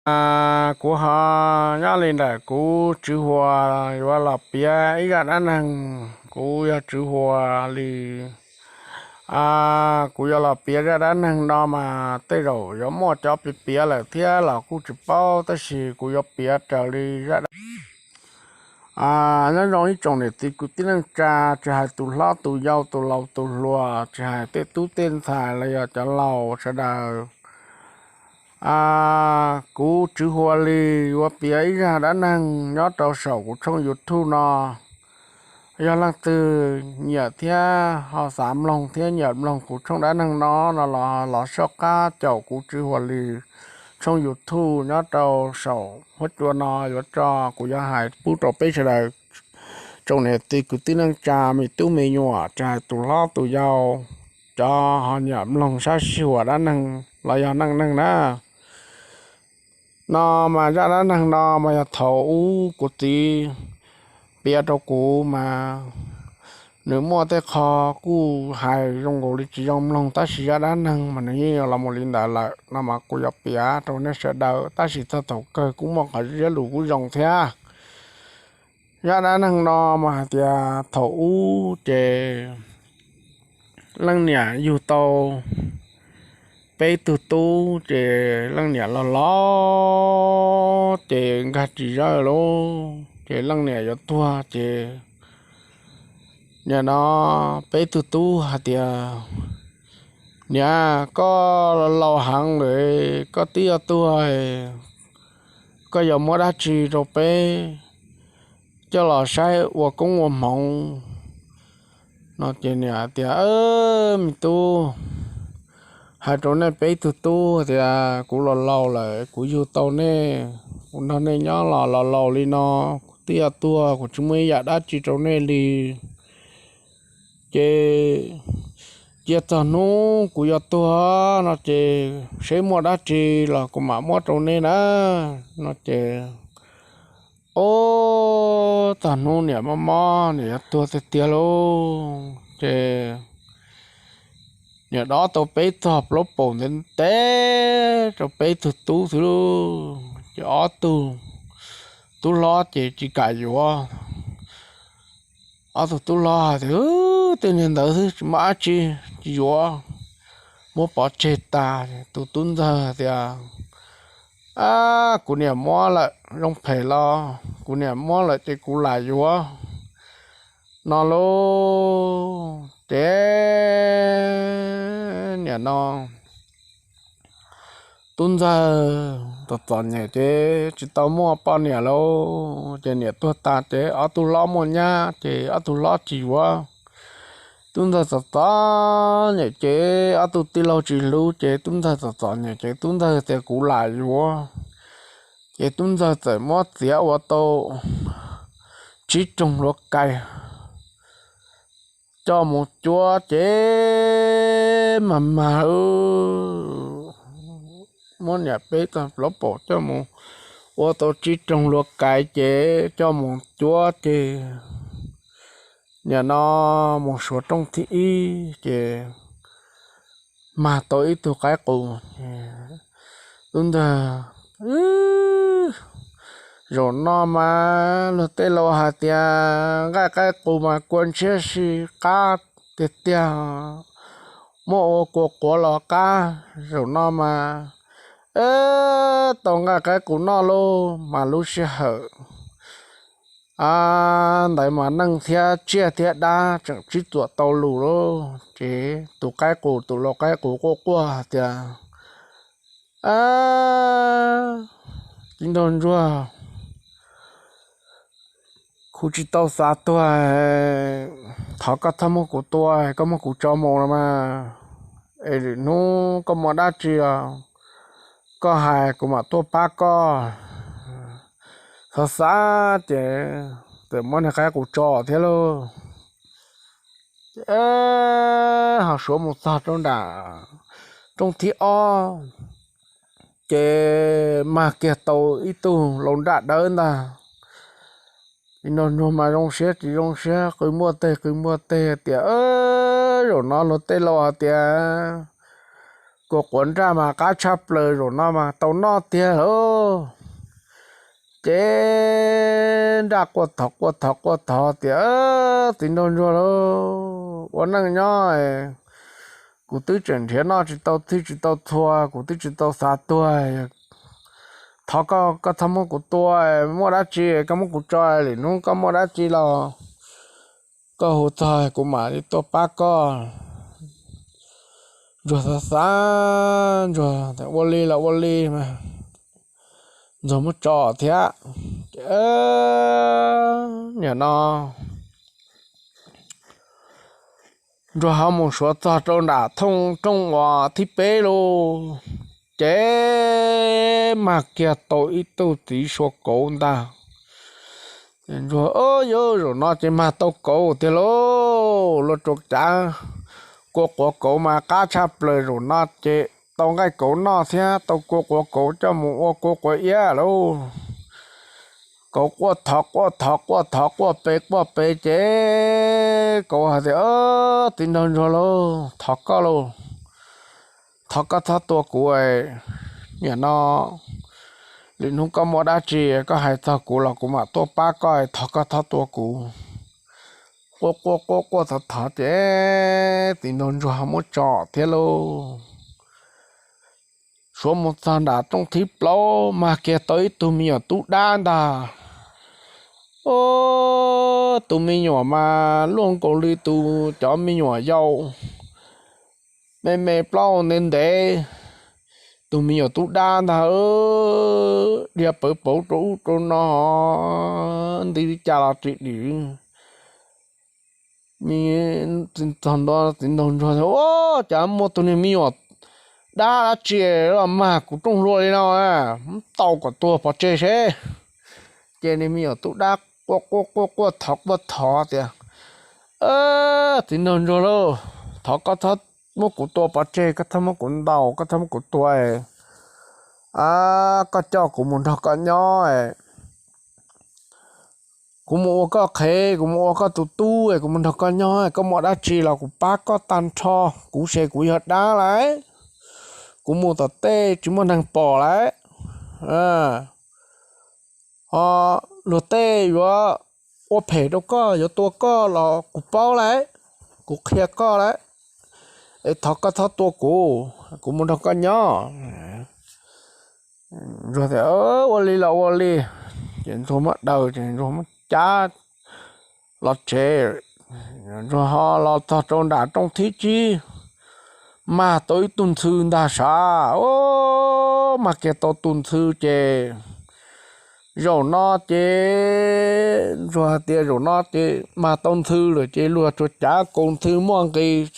Kuv ho nyob li ntawm kuv Tswv Huas yuav los piav ib zaj dab neeg. Kuv yog Tswv Huas Lis. Kuv yuav los piav zaj dab neeg no mas tej zaum yuav muaj cov piav piav lawm thiab los kuj tsis paub, tab sis kuv yuav piav raws li zaj dab Nyob zoo ib tsoom niam txiv kwv tij neej tsa, tsis hais tus hlob tus yau, tus laus tus hluas, tsis hais tej tub tej ntxhais los yog cov laus sawv daws. Kuv Tswv Huas Lis yuav piav ib zaj dab neeg nyob rau saum kuv tshooj YouTube no. Yog leej twg nyiam thiab ho xav mloog thiab nyiam mloog kuv tshooj dab neeg no no los los soj qab caum kuv Tswv Huas Lis tshooj YouTube nyob rau saum huab cua no yuav tso, kuv yuav hais pub rau peb sawv daws tsoom niam txiv kwv tij neej tsa, me tub me nyuam, tsis hais tus hlob tus yau, cov ho nyiam mloog sab sij huam dab neeg los yog neej neeg na. No mas zaj dab neeg no mas yog thaum ub kuv txiv piav rau kuv mas nws muaj tej qho kuj hais zoo nkaus li tsis zoo mloog, tab sis zaj dab neeg mas nws yeej los mus li ntawd lawm no mas kuv yuav piav rau nej sawv daws, tab sis txog thaum kawg kuj muaj qhov zaj lus kuj zoo thiab. Zaj dab neeg no mas hais tias thaum ub ces leej niam yug tau peb tug tub, ces leej niam los los ces nkag tsis zawj lauj, ces leej niam yuav tuag ces nim no peb tug tub hais tias, Niam, koj laus heev lawm, koj twb yuav tuag, koj yuav muab dab tsi rau peb coj los saib ua koob ua hmoov? No ces niam tias, Me tub, hais rau nej peb tug tub tias kuv los laus lawm, kuv yug tau nej, kuv nrog nej nyob los los laus li no, kuv twb yuav tuag, kuv tsis muaj ib yam dab tsi rau nej li. Ces cia txog hnub kuv yuav tuag no ces seb muaj dab tsi los kuv mam muab rau nej na. No ces, ob, txog hnub niam mob mob, niam yuav tuag tiag tiag lauj, ces niam dob tau peb txog plaub paum ntev ntev rau peb tug tub xwb lauj. Ces ob tug tub hlob ces tsis kam yuav. Ob tug tub hlob hais tias, Tej niag ntawd xwb tsis muaj dab tsi, tsis yuav, muab pov tseg tas. Tus tub ntxawg tias, Ab, kuv niam muab lawm, zoo phem los kuv niam muab lawm ces kuv lam yuav, no lauj. Ces nim no tub ntxawg txom txom nyem ces tsis tau muaj poj niam lauj, ces niam tuag tas ces ob tug hlob muaj nyab ces ob tug hlob tsis yuav. Tub ntxawg txom txom nyem ces ob tug tij laug tsis hlub ces tub ntxawg txom txom nyem ces tub ntxawg tias, Kuv lam yuav. Ces tub ntxawg txawm muab txiav ua tau tsib rooj hluav kais coj mus cuab ces mag mag, muab niam peb txog plaub paum coj mus ua tau tsib rooj hluav kais ces coj mus cuab ces nim no mus suav rooj thib ib ces mag tau ib tug qaib qus. Tub ntxawg, Zaum no mas luag tej laus hais tias nqaij qaib qus mas kua ntshiab si qab tiag tiag, muab ua kua quav los qab. Zaum no mas tau nqaij qaib qus noj lauj, mas lub sij hawm ntawd mas neeg thiab tsiaj thiab dab tseem sib txuam tau lus lauj. Ces tus qaib qus, tus lau qaib qus quaj quaj hais tias, Txiv nraug ntsuag, kuv tsis tau xav tuag, thov koj txhob muab kuv tua, koj muab kuv tso mus los mas, es lwm hnub koj muaj dab tsi os koj hais kuv mam tuaj pab koj. Xav xav ces txawm muab niag qaib qus tso thiab lauj. Ho suav mus txog rau nram rooj thib ob ces mag kiag tau ib tug lau nraj dawb ntag. Txiv nraug ntsuag mas zoo siab tsis zoo siab, qw npuaj teg qw npuaj teg tias, Zaum no luag tej laus hais tias kua quav nraj mas qab tshaj plaws, zaum no mas tau noj tiag lauj. Ces nraj quaj thov quaj thov quaj thov tias, Txiv nraug ntsuag lauj, ua neej nyob kuv twb tseem nrhiav noj tsis tau txhij tsis tau txhua, kuv twb tsis tau xav tuag. Thov koj, koj txhob muab kuv tua, muaj dab tsi koj muab kuv tso, lwm hnub koj muaj dab tsi los koj hu txog kuv mam li tuaj pab koj. Ntsuag xav xav, Ntsuag ua li los ua li mas Ntsuag muab tso thiab. Nim no Ntsuag ho mus suav txog rau nram thooj rooj uas thib peb lauj, ces mag kiag tau ib tug txiv sua kauv ntag. Ntsuag, Yuav zaum no ces mag tau kauv tiag lauj, luag tsuas cav kua quav kauv mas qab tshaj plaws, zaum no ces tau nqaij kauv noj thiab tau kua quav kauv coj mus ua kua quav iab lauj. Kauv quaj thov quaj thov quaj thov quaj pes quaj pes ces kauv hais tias, Txiv nraug ntsuag lauj, thov koj lauj, thov koj txhob tua kuv. Nim no lwm hnub koj muaj dab tsi koj hais txog kuv los kuv mam tuaj pab koj, thov koj txhob tua kuv. Quaj quaj quaj quaj thov thov ces txiv nraug ntsuag muab tso thiab lauj. Suav mus txog nram rooj thib plaub, mag kiag tau ib tug me nyuam tub dab ntag. Tus me nyuam mas luaj nkaus li tus cov me nyuam yau me me plaub ntev ntev. Tus me nyuam tub dab ntag, dhia pawv pauv rau ub rau no, nti li cas los tsis dim. Txiv nraug ntsuag, Ua cas muaj tus niag me nyuam dab dab tsi los mag kuv rooj hlua li no, tau kom tuag pov tseg seb. Ces niag me nyuam tub dab quaj quaj quaj quaj thov quaj thov tias, Txiv nraug ntsuag lauj, thov koj txhob muab kuv tua pov tseg, koj txhob muab kuv ntaus, koj txhob muab kuv tua. Koj coj kuv mus nrog koj nyob, kuv mus ua koj qhev, kuv mus ua koj tus tub, kuv mus nrog koj nyob, koj muaj dab tsi los kuv pab koj tag nrho. Kuv ces kuv yog dab lawm, kuv mus tom tej tsis muaj neeg pom lawm. Ho luag tej yuav ua phem rau koj, yuav tua koj los kuv paub lawm, kuv qhia koj lawm. Es thov koj txhob tua kuv, kuv mus nrog koj nyob. Ntsuag tias, Ua li los ua li. Ces Ntsuag muab daws ces Ntsuag muab cab los tsev. Ntsuag ho los txog rau nram rooj thib tsib, mag tau ib tug ntxhw ntag sav. Mag kiag tau tus ntxhw ces zaum no ces Ntsuag hais tias zaum no ces mag tau ntxhw lawm ces luag tsuas cav kaus ntxhw muaj nqis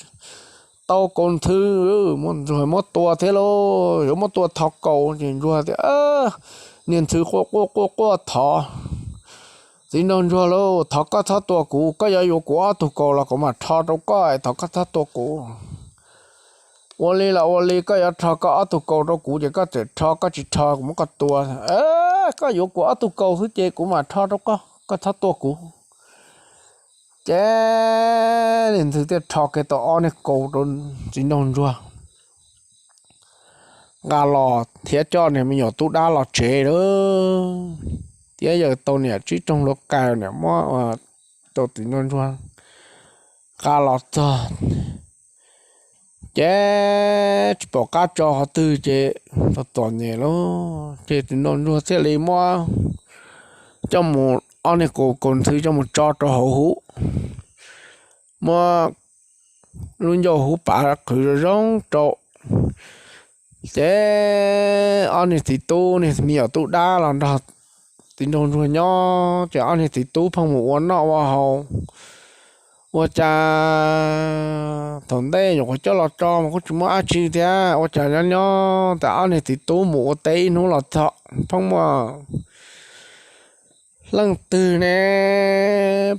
tau kaus ntxhw, Ntsuag muab tua thiab lauj, yuav muab tua thov kaus ces Ntsuag tias, Niag ntxhw quaj quaj quaj quaj thov, Txiv nraug ntsuag lauj, thov koj txhob tua kuv, koj yuav yuav kuv ob tug kaus los kuv mam rho rau koj, thov koj txhob tua kuv. Ua li los ua li, koj yuav rho koj ob tug kaus rau kuv ces koj txawm rho, koj tsis rho kuv muab koj tua. Koj yuav kuv ob tug kaus xwb ces kuv mam rho rau koj, koj txhob tua kuv. Ces niag ntxhw thiaj rho kiag tau ob niag kaus rau txiv nraug ntsuag, nqa los thiab coj niag me nyuam tub dab los tsev lawm. Thiab yawm tau niam tsib rooj hlua kais niam muab rau txiv nraug ntsuag nqa los txog, ces tsis pom qab tso qhov twg ces txom txom nyem lawm ces txiv nraug ntsuag thiaj li muab coj mus, ob niag kaus kaus ntxhw coj mus tso rau hauv hub, muab lub ncauj hub pav qhwv zoo zoo rau. Ces ob niag txiv tub, niag me nyuam tub dab los nrog txiv nraug ntsuag nyob, ces ob niag txiv tub pheej mus ua noj ua haus. Ua cas thaum ntej nyuam qhuav coj los tso mas kuj tsis muaj dab tsi thiab, ua cas nyob nyob tas ob niag txiv tub mus ua teb ib hnub los txog pheej muaj leej twg ne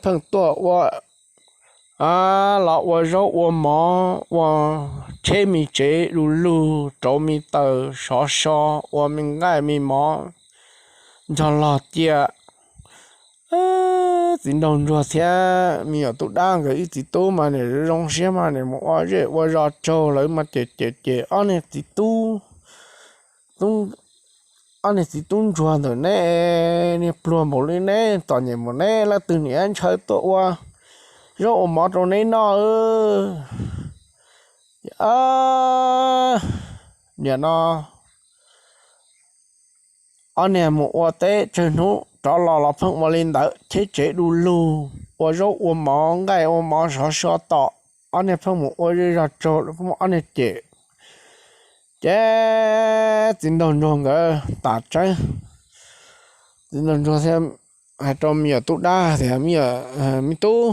pheej tuaj ua, los ua zaub ua mov, ua tsheb me tsev du lug, rauv me taws sov so, ua me nqaij me mov nrog log cia. Txiv nraug ntsuag thiab me nyuam tub dab nkawd ib txiv tub mas niam zoo siab mas niam mus ua zej ua zos tsaug lawv mas cem cem cem ob niag txiv tub, ob niag txiv tub ntsuag ntawm neb, niag pluag npaum li neb txom nyem npaum neb, leej twg niam ntshaw tuaj ua zaub ua mov rau neb noj. Niam no ob niag mus ua teb tsawg hnub rov los los pheej ua li ntawd, cheb tsev du lug, ua zaub ua mov nqaij ua mov sov so tom, ob niag pheej mus ua zej zog tsaug, ob niag cem. Ces txiv nraug ntsuag nkawd tas tseeb, txiv nraug ntsuag thiaj hais rau me nyuam tub dab tias, me tub,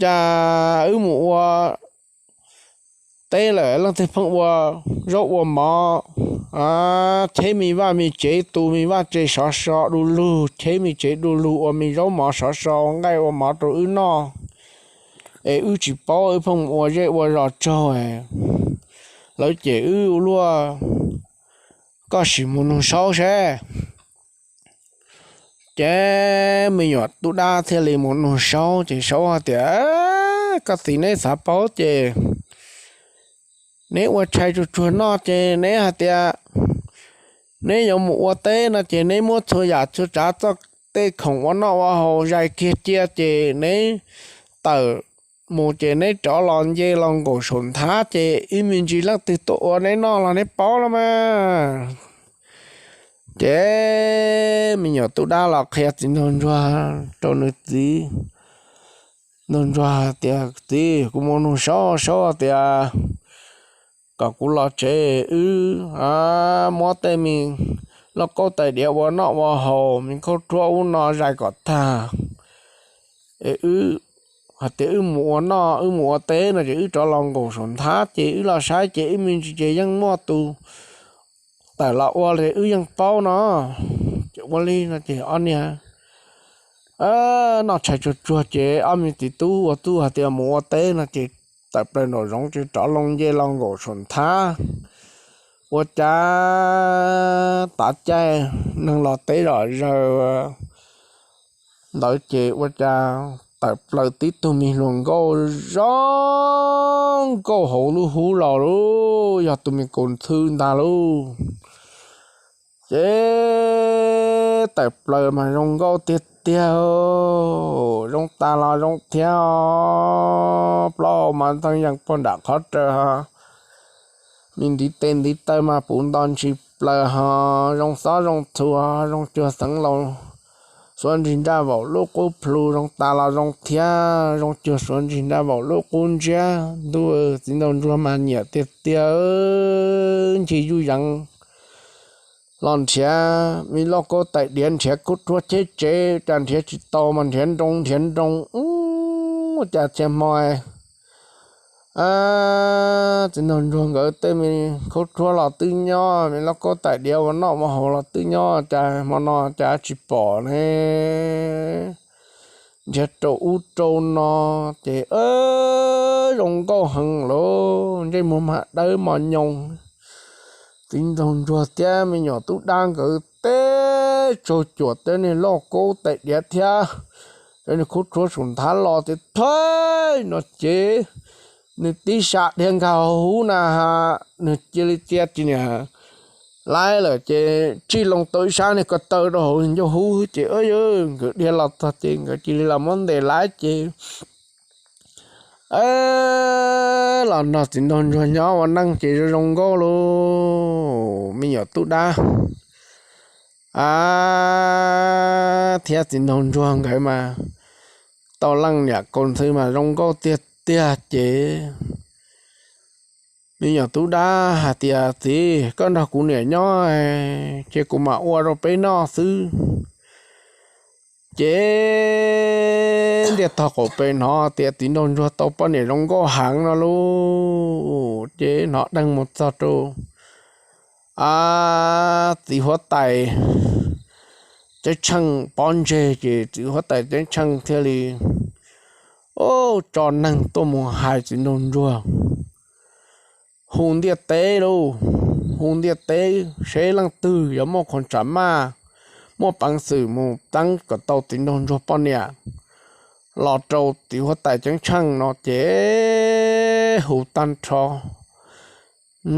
cas wb mus ua teb lawm leej twg pheej ua zaub ua mov, cheb me vaj me tsev, tu me vaj tse sov so du lug, cheb me tsev du lug, ua me zaub mov sov so, nqaij ua mov rau wb noj, es wb tsis paub, wb pheej mus ua zej ua zos tsaug, lawv cem wb ua luaj, koj sim mus nug Saub seb. Ces me nyuam tub dab thiaj li mus nug Saub, ces Saub hais tias, koj txiv, neb xav paub ces neb ua tshais tsuag tsuag noj ces neb hais tias neb yuav mus ua teb no ces neb muab txhua yam txhua tsav txoj tej khoom ua noj ua haus zais kiag cia ces neb tawm mus ces neb rov los nce los nkaum saum nthab ces ib me ntsis leej twg tuaj ua neb noj los neb paub los mas. Ces me nyuam tub dab los qhia txiv nraug ntsuag rau nws txiv. Nraug ntsuag tias, txiv, kuv mus nug Saub, Saub tias kom kuv los tsev, wb muab tej me lauj kaub tais diav ua noj ua haus, me khaub ruab ub no zais kom tag, es wb hais tias wb mus ua noj, wb mus ua teb no ces wb rov los nkaum saum nthab ces wb los saib ces ib me ntsis ces yeej muaj tus tawm los ua li wb yeej paub no. Ces ua li no ces ob niag noj tshais tsuag tsuag ces ob me txiv tub ua txuj hais tias mus ua teb no ces tawm plaws nraum zoov ces rov loo nce los nkaum saum nthab. Ua cas tav caij neeg los teb zom zaws ntawd ces ua cas tawm plaws tib tug me hluas nkauj zoo nkauj hauv lub hub los lauj, yog tus me kaus ntxhw ntag lauj. Ces tawm plaws mas zoo nkauj tiag tiag, zoo tas los zoo thiab, plaub hau mas ntxeev yees puag nram qhov raws, me ntiv tes ntiv taw mas puv nto ntsis plaws ho, zoo xob zoo txhua, zoo cuag xeev laus, suav ntsig nraj vaum lub qub plhu, zoo tas los zoo thiab, zoo cuag suav ntsig nraj vaum lub qub ntsiab. Ntuj, txiv nraug ntsuag mas nyiam tiag tiag, ncig zuj yees los nrhiav me lauj kaub tais diav, nrhiav khaub ruab cheb tsev, cas nrhiav tsis tau mas nrhiav nroo nrhiav nroo, ua cas txhia hmo txiv nraug ntsuag nkawd tej me khaub ruab los twb nyob, me lauj kaub tais diav ua noj ua haus los twb nyob, cas hmo no cas tsis pom ne. Nrhiav rau ub rau no ces zoo nkauj heev lauj, ntsej muag mas dawb mos nyoos. Txiv nraug ntsuag thiab me nyuam tub dab nkawd teb tsaug cuam tej niag lauj kaub tais diav thiab cov niag khaub ruab saum nthab los tias, thaij no ces nws tib sab dhia nkag hauv hub na, nws cia li txia tis niam laib lawm ces tsij loo tau ib sab niag ko taw rau hauv ncauj hub ces nkawd dhia los txog ces nkawd cia li los muab ntes laib ces los nrog txiv nraug ntsuag nyob ua neej ces zoo zoo nkauj lauj. Me nyuam tub dab a thiab txiv nraug ntsuag nkawd mas tau leej niam kaus ntxhw mas zoo nkauj tiag tiag ces me nyuam tub dab hais tias, txiv, koj nrog kuv niam nyob ces kuv mam ua rau peb noj xwb. Ces ntiaj tog qaum pem hnov tias txiv nraug ntsuag tau poj niam zoo nkauj heev no lauj, ces hnov dheev mus txog rau a txiv huab tais ceeb tsheej pob ntseg ces txiv huab tais ceeb tsheej thiaj li tso neeg tuaj mus hais txiv nraug ntsuag, hu ntiaj teb lauj, hu ntiaj teb seb leej twg yuav muaj qhov tsam maj muaj peev xwm mus txeeb kom tau txiv nraug ntsuag poj niam los rau txiv huab tais ceeb tsheej no ces hu tag nrho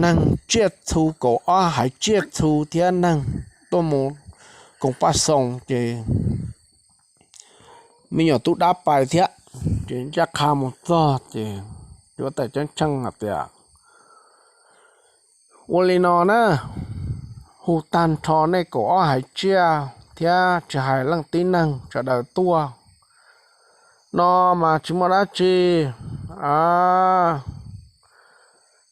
neeg tsiaj txhu, kaum ob haiv tsiaj txhu thiab neeg tuaj mus koom paj xoos ces me nyuam tub dab pais thiab. Ces ncaj qha mus txog ces txiv huab tais ceeb tsheej hais tias, ua li no na, hu tag nrho nej kaum ob haiv tsiaj thiab tsis hais leej tib neeg sawv daws tuaj no mas tsis muaj dab tsi.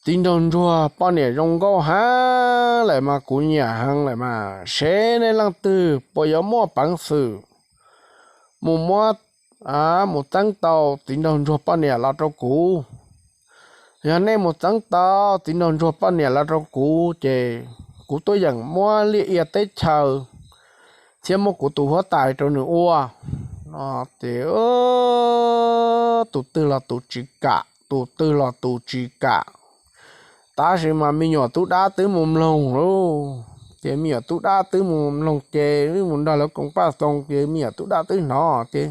Txiv nraug ntsuag poj niam zoo nkauj heev lawm mas kuv nyiam heev lawm mas, seb nej leej twg puas yuav muaj peev xwm mus muab, mus txeeb tau txiv nraug ntsuag poj niam los rau kuv. Yog nej mus txeeb tau txiv nraug ntsuag poj niam los rau kuv ces kuv tuaj yeem muab liaj ia teb chaws thiab muab kuv tus huab tais rau nws ua. No ces tus twg los tus tsis kam, tus twg los tus tsis kam. Tab sis mas me nyuam tub dab twb mus mloog lauj, ces me nyuam tub dab twb mus mloog ces mus nrog lawv koom paj xoos ces me nyuam tub dab twb hnov ces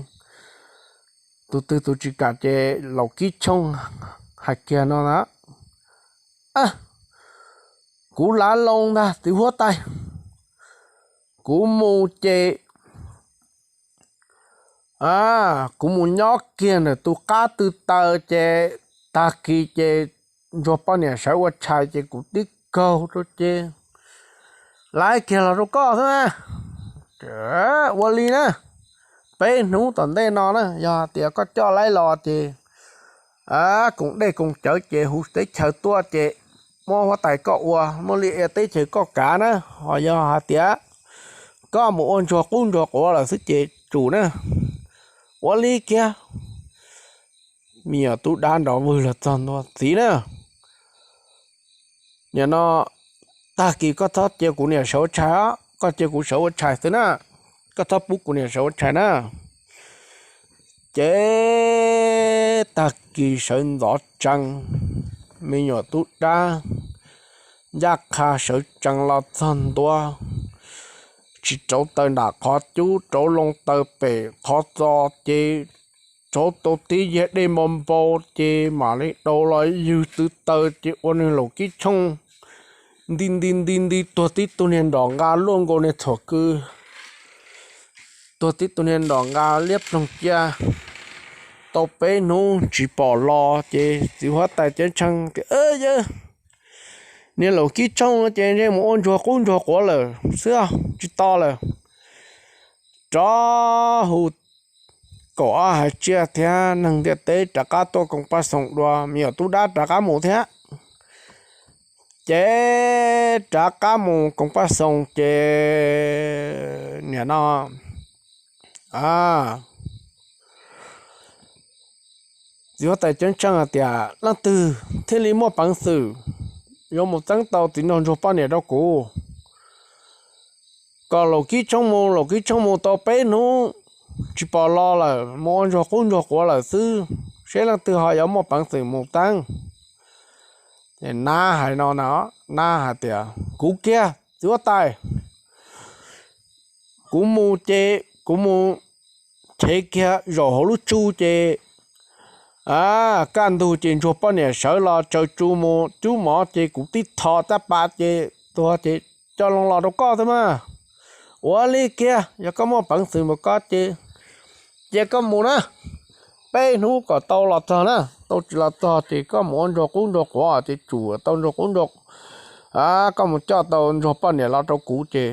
tus twg tus tsis kam ces laus kib tshooj hais kiag no na, kuv lav loo ntag txiv huab tais, kuv mus ces kuv mus nyob kiag ntawm tus qab tw taw ces tag kis ces ntsuag poj niam sawv ua tshais ces kuv tib kaug rau ces laib kiag los rau koj xwb na. Ua li na, peb hnub tom ntej no na yog tias koj coj laib los ces koom dej koom cawv ces hu teb chaws tuaj ces muab huab tais koj ua, muab liaj ia teb chaws koj kav na, ho yog hais tias koj mus ua ntsuag qub ntsuag quav lawm xwb ces tsum na. Ua li kiag, me nyuam tub dab nrov vwg los txog ntua, txiv na, nim no tag kis koj txhob cia kuv niam sawv ua tshais os, koj cia kuv sawv ua tshais xwb na, koj txhob pub kuv niam sawv ua tshais na. Ces tag kis sawv ntxov tsees, me nyuam tub dab ncaj qha sawv tsees los txog ntua, tsis rauv taws nram qhov cub, rauv loo taws pem qhov txos ces rauv tau tib yias dej npau npau ces mam li dau los ywg tw taws ces ua nws laus kib tshooj nti nti nti nti tuag tib tug niag nrom nqa luaj nkaus niag txhuam kws, tuag tib tug niag nrom nqa liab ploog cia. Tau peb hnub tsis pom los ces txiv huab tais ceeb tsheej tias, yawg, niag laus kib tshooj ces ntshe mus ua ntsuag qub ntsuag quav lawm xwb, tsis to lawm. Rov hu kaum ob haiv tsiaj thiab neeg ntiaj teb rov qab tuaj koom paj xoom dua, me nyuam tub dab rov qab mus thiab. Ces rov qab mus koom paj xoom ces nim no txiv huab tais ceeb tsheej hais tias, leej twg thiaj li muaj peev xwm yuav mus txeeb tau txiv nraug ntsuag poj niam rau kuv? Kom laus kib tshooj mus, laus kib tshooj mus tau peb hnub tsis pom los lawm, mus ua ntsuag qub ntsuag quav lawm xwb, seb leej twg ho yuav muaj peev xwm mus txeeb. Ces nab hais no na, nab hais tias, kuv kiag txiv huab tais, kuv mus ces kuv mus chev kiag zaum hauv lub tsu ces kaj ntug ces ntsuag poj niam sawv los tsaws tsu mus cub mov ces kuv tib tho tab pas ces tuag ces coj loo los rau koj xwb mas. Ua li kiag, yog koj muaj peev xwm mus koj ces cia koj mus na, peb hnub kom tau los txog na, tau tsis los txog ces koj mus ua ntsuag qub ntsuag quav ces tsum tau ntsuag qub ntsuag, koj mus coj tau ntsuag poj niam los rau kuv ces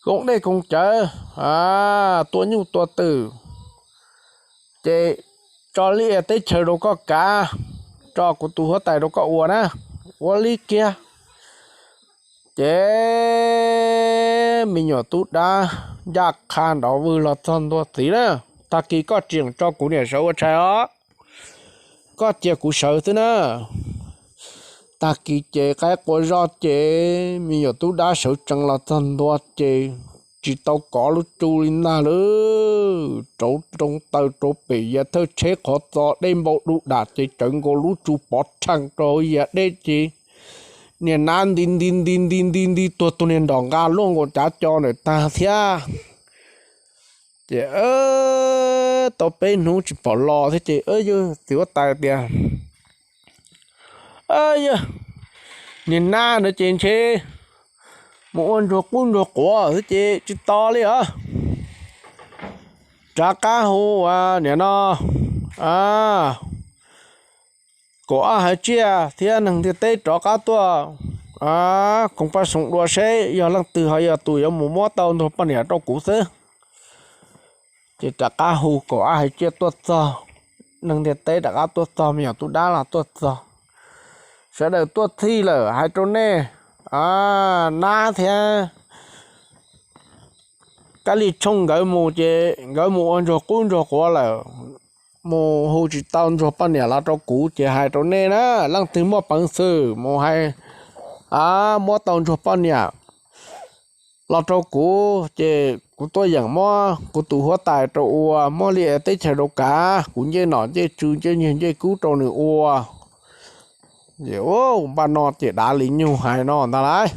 koom dej koom cawv, tua nyuj tua twm, ces tso liaj ia teb chaws rau koj kav, tso kuv tus huab tais rau koj ua na. Ua li kiag, ces me nyuam tub dab ncaj qha nrov vwg los txog ntua, txiv na, tag kis koj tseem tso kuv niam sawv ua tshais os, koj cia kuv sawv xwb na. Tag kis ces qaib qua zoj ces me nyuam tub dab sawv tsees los txog ntua ces tsis tau kov lub tsu li ntag lauj, rauv roo taws rau pem yav thawj tsheb qhov txos dej npau du dam ces tsawv nkaus lub tsu pov rhees rau yav dej ces niag nab nti nti nti nti nti nti tuag tus niag nrom nqa luaj nkaus cav co ntawm tag thiab. Ces tau peb hnub tsis pom los thiab ces yawg txiv huab tais tias, Yog niag nab ntawd ces ntshe mus ua ntsuag qub ntsuag quav thiab ces tsis tos li os. Rov qab hu ua niam no kaum ob haiv tsiaj thiab neeg ntiaj teb rov qab tuaj koom paj xoo dua seb yog leej twg ho yog tus yuav mus muab tau ntsuag poj niam rau kuv xwb. Ces rov qab hu kaum ob haiv tsiaj tuaj txog, neeg ntiaj teb rov qab tuaj txog, me nyuam tub dab los tuaj txog. Sawv daws tuaj txhij lawm, hais rau nej, nab thiab kab li tshooj nkawd mus ces nkawd mus ua ntsuag qub ntsuag quav lawm, mus hu tsis tau ntsuag poj niam los rau kuv ces hais rau nej na, leej twg muaj peev xwm mus hais muab tau ntsuag poj niam los rau kuv ces kuv tuaj yeem muab kuv tus huab tais rau ua, muab liaj teb chaws rau kav, kuv ncej nom ncej tswv ncej nyiaj ncej kub rau nws ua. Npaj no ces dav li nyug hais no ntag lauj.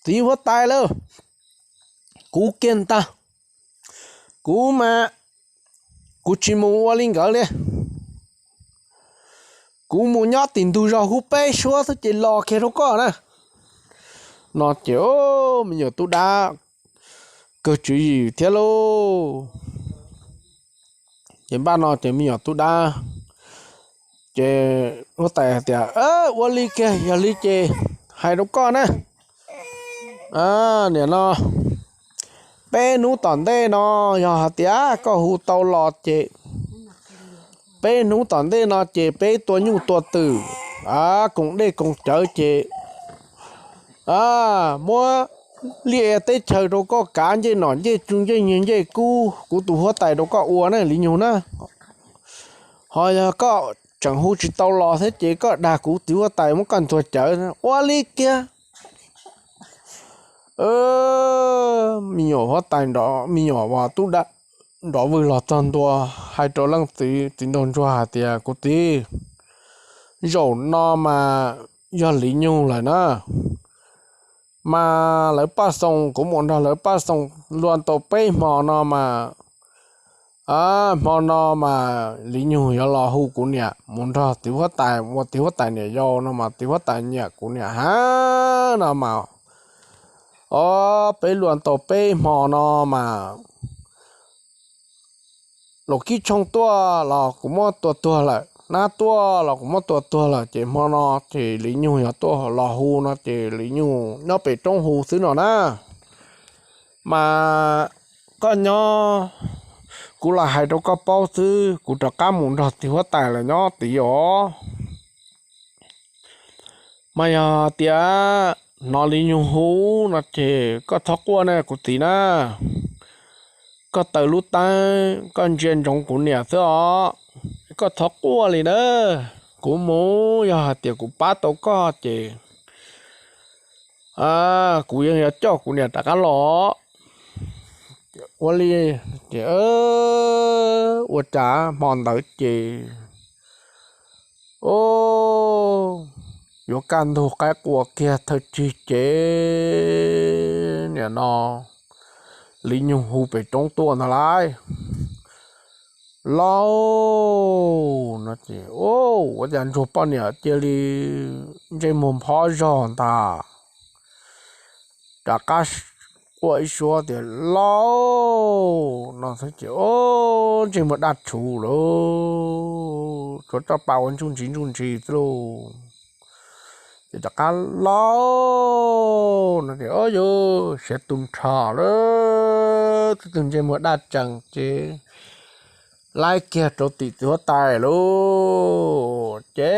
Txiv huab tais lauj, kuv kiag ntag, kuv mas kuv tsis mus ua li nkawd li. Kuv mus nyob tim ntug zos hu peb suab xwb ces los kiag rau koj na. No ces me nyuam tub dab kawg tswv yim thiab lauj. Ces npaj no ces me nyuam tub dab ces huab tais hais tias, Ua li kiag, yog li ces hais rau koj na, nim no peb hnub tom ntej no yog hais tias koj hu tau los ces peb hnub tom ntej no ces peb tua nyuj tua twm, koom dej koom cawv ces muab liaj teb chaws rau koj kav, ncej nom ncej tswv ncej nyiaj ncej kub kuv tus huab tais rau koj ua na li nyug na. Ho yog koj tseem hu tsis tau los thiab ces koj dag kuv txiv huab tais muab koj ntuag cawv. Ua li kiag. Me nyuam huab tais, me nyuam tub dab nrov vwg los txog ntua hais rau leej txiv, txiv nraug ntsuag hais tias, Kuv txiv, zaum no mas yog li nyug lawm na. Mas lawv paj xoo, kuv mus nrog lawv paj xoo luag tau peb hmo no mas, hmo no mas li nyug yuav los hu kuv niam mus nrog txiv huab tais ua txiv huab tais niam yau no mas txiv huab tais nyiam kuv niam heev no mas, o, peb luag tau peb hmo no mas laum kib tshooj tuaj los kuv muab tua tuag lawm, nab tuaj los kuv muab tua tuag lawm, ces hmo no ces li nyug yog tuaj los hu no ces li nyug nyob pem roob hu xwb no na. Mas koj nyob, kuv los hais rau koj paub xwb, kuv rov qab mus nrog txiv huab tais lawv nyob tid os. Mas yog tias hnov li nyug hu no ces koj txhob quaj na kuv txiv na. Koj taws lub teeb koj ntsia ntsoov kuv niam xwb os, koj txhob quaj li na. Kuv mus yog hais tias kuv pab tau koj ces kuv yeej yuav coj kuv niam rov qab los. Ua li ces ua cas hmo ntawd ces yuav kaj ntug qaib qua kiag thawj tsig ces nim no li nyug hu pem roob tuaj ntag lauj. Lauj, no ces ua cas ntsuag poj niam cia li ntsej muag phob zog ntag, rov qab quaj ib suab tias lauj no ces ntsej muag daj rhuv lauj, tshuav roj pa ua ntsuj ntsis ntsuj ntsis xwb lauj. Ces rov qab lauj no ces o yus siav tu nrho lawm, twb tug ntsej muag daj tsees ces laib kiag rau tim txiv huab tais lauj. Ces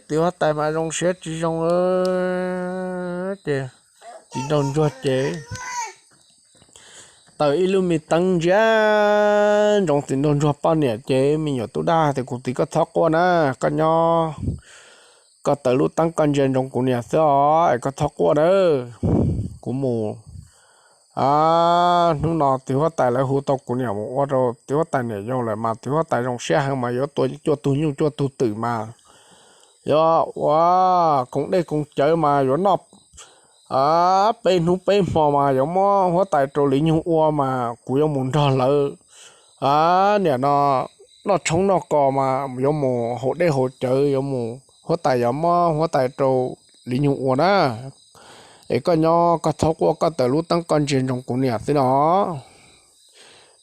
txiv huab tais mas zoo siab tsis zoo ces txiv nraug ntsuag ces taws ib lub me teeb ntsia ntsoov txiv nraug ntsuag poj niam ces me nyuam tub dab tias kuv txiv koj txhob quaj na, koj nyob koj taws lub teeb koj ntsia ntsoov kuv niam xwb os es koj txhob quaj na. Kuv mus, hnub no txiv huab tais lawv hu tau kuv niam mus ua rau txiv huab tais niam yau lawm mas txiv huab tais zoo siab heev mas yuav tua cuaj tug nyuj cuaj tug twm mas yuav ua koom dej koom cawv mas yuav noj peb hnub peb hmo mas yuav muab huab tais rau Liv Nyug ua mas kuv yuav mus nrog lawv niam no noj tshoob noj kos mas yuav mus haus dej haus cawv, yuav mus huab tais yuav muab huab tais rau Liv Nyug ua na. Es koj nyob koj txhob quaj, koj tawm lub teeb koj ntsia ntsoov kuv niam xwb no.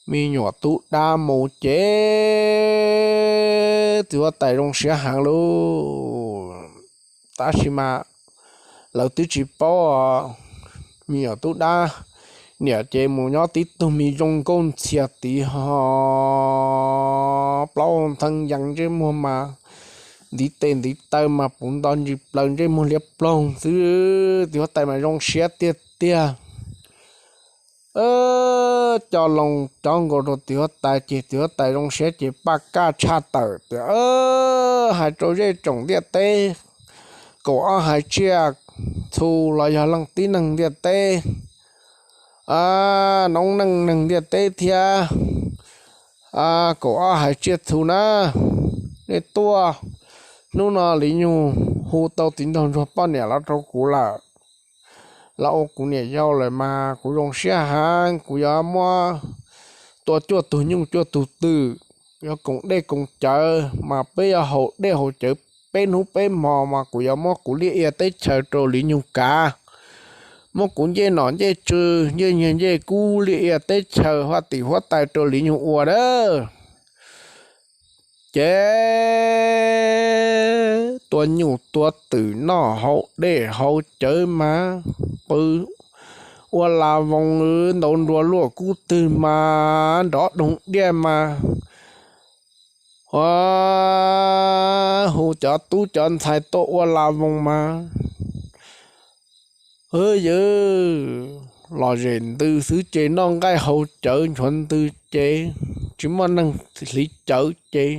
Me nyuam tub dab mus ces txiv huab tais zoo siab heev lauj. Tab sis mas lawv twb tsis paub, me nyuam tub dab niam ces mus nyob tib tug me zoo nkauj ntxhias tid ho plaub ntheeb yees, ntsej muag mas ntiv tes ntiv taw mas puv nto ntsis plaws, ntsej muag liab ploog xwb. Txiv huab tais mas zoo siab tiag tiag. Coj loo cov nkaus rau txiv huab tais ces txiv huab tais zoo siab ces paj kaj tshaj tawm tias, hais rau zej tsoom ntiaj teb, kaum ob hais tsiaj txhu los yog leej tib neeg ntiaj teb, noob neej neeg ntiaj teb thiab kaum ob hais tsiaj txhu na, nej tuaj. Hnub no Liv Nyug hu tau txiv nraug ntsuag poj niam los rau kuv lawm, los ua kuv niam yau lawm mas kuv zoo siab heev, kuv yuav muab tua cuaj tug nyuj cuaj tug twm, yuav koom dej koom cawv mas peb yuav haus dej haus cawv peb hnub peb hmo mas kuv yuav muab kuv liaj ia teb chaws rau Liv Nyug kav, muab kuv ncej nom ncej tswv ncej nyiaj ncej kub liaj ia teb chaws huab tim huab tais rau Liv Nyug ua dab. Ces tua nyuj tua twm noj haus dej haus cawv mas qw ua las voos ntaus nruas luaj kub twg mas nrov doog diaj mas hu cov tub cov ntxhais tuaj ua las voos mas hwb yawg, los zem ntws xwb ces noj nqaij haus cawv nchuav ntws ces tsis muaj neeg hliv cawv ces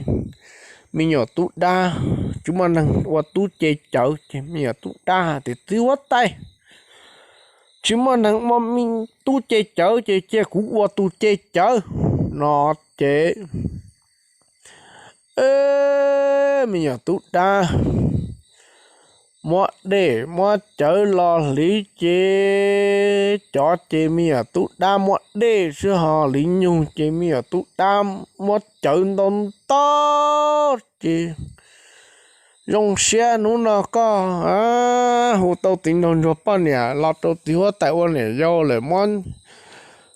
me nyuam tub dab, tsis muaj neeg ua tub ce cawv ces me nyuam tub dab hais tias, txiv huab tais, tsis muaj neeg ua tub ce cawv ces cia kuv ua tus ce cawv no ces me nyuam tub dab muab dej muab cawv los hliv ces cov ces me nyuam tub dab muab dej xwb ho Liv Nyug ces me nyuam tub dab muab cawv ntau ntau ces zoo siab hnub no koj hu tau txiv nraug ntsuag poj niam los rau txiv huab tais ua niam yau lawm, muab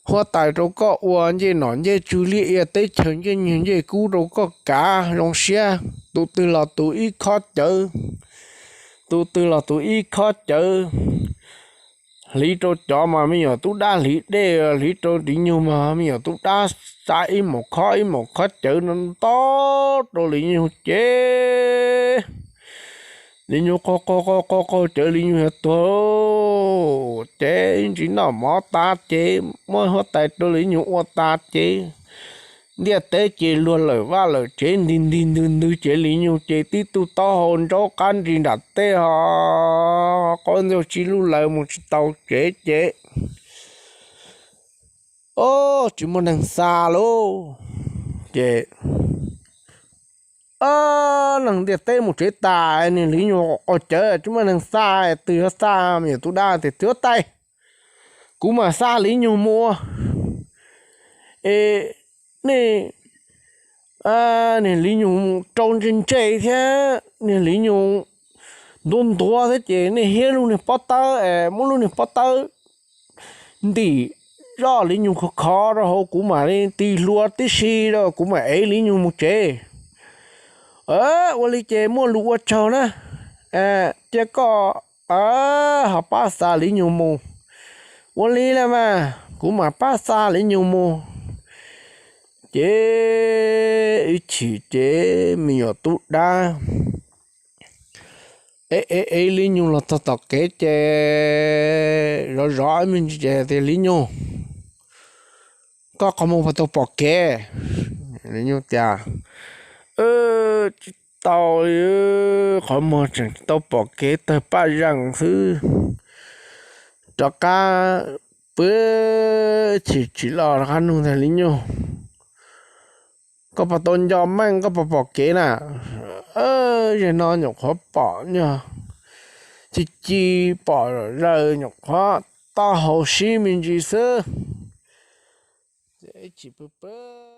huab tais rau koj ua ncej nom ncej tswv liaj ia teb chaws ncej nyiaj ncej kub rau koj kav zoo siab. Tus twg los tus ib khob cawv, tus twg los tus ib khob cawv. Hliv rau cov mas me nyuam tub dab hliv dej, hliv rau Liv Nyug mas me nyuam tub dab xa ib maum khob ib maum khob cawv no ntau rau Liv Nyug ces Liv Nyug qaug qaug qaug qaug cawv Liv Nyug yuav tuag ces ntsis noj mov tas ces muab huab tais rau Liv Nyug ua tas ces ntiaj teb ces luag lawm vaj lawm tsev nti nti ntws ntws ces Liv Nyug ces tib tug taub hau ntsaub qab nti nram tej ho qaub ncaug tsis lug lawm mus tsis tau tsev ces o tsis muaj neeg xa lauj. Ces neeg ntiaj teb mus tsev tas, niag Liv Nyug qaug cawv tsis muaj neeg xa, twg yuav xa? Me nyuam tub dab tias, txiv huab tais, kuv mam xa Liv Nyug mus. Es nej, niag Liv Nyug rau ntse ntse thiab niag Liv Nyug ntuav ntuav thiab ces nej hiab lub niag pob tawb es muab lub niag pob tawb ntim zoj Liv Nyug khov khov rau hauv, kuv mam li tig hlua tib si rau, kuv mam ev Liv Nyug mus tsev. Ua li ces muaj lus ua tsaug na, cia koj ho pab xa Liv Nyug mus. Ua li los mas kuv mam pab xa Liv Nyug mus. Ces ib chim ces me nyuam tub dab ev ev ev Liv Nyug los txog tom kev ces zov zov me ntsis ces tias, Liv Nyug, koj qhov muag puas tau pom kev? Liv Nyug tias, Tsis tau, qhov muag tseem tsis tau pom kev, tawg paj zees xwb. Rov qab pw, chim chim los rov qab nug tias, Liv Nyug, Koj puas tau nco meej, koj puas pom kev na? Zem no nyuam qhuav pom nyog ci ci pom zaws, nyuam qhuav taub hau sib me ntsis xwb. Tsis pw pw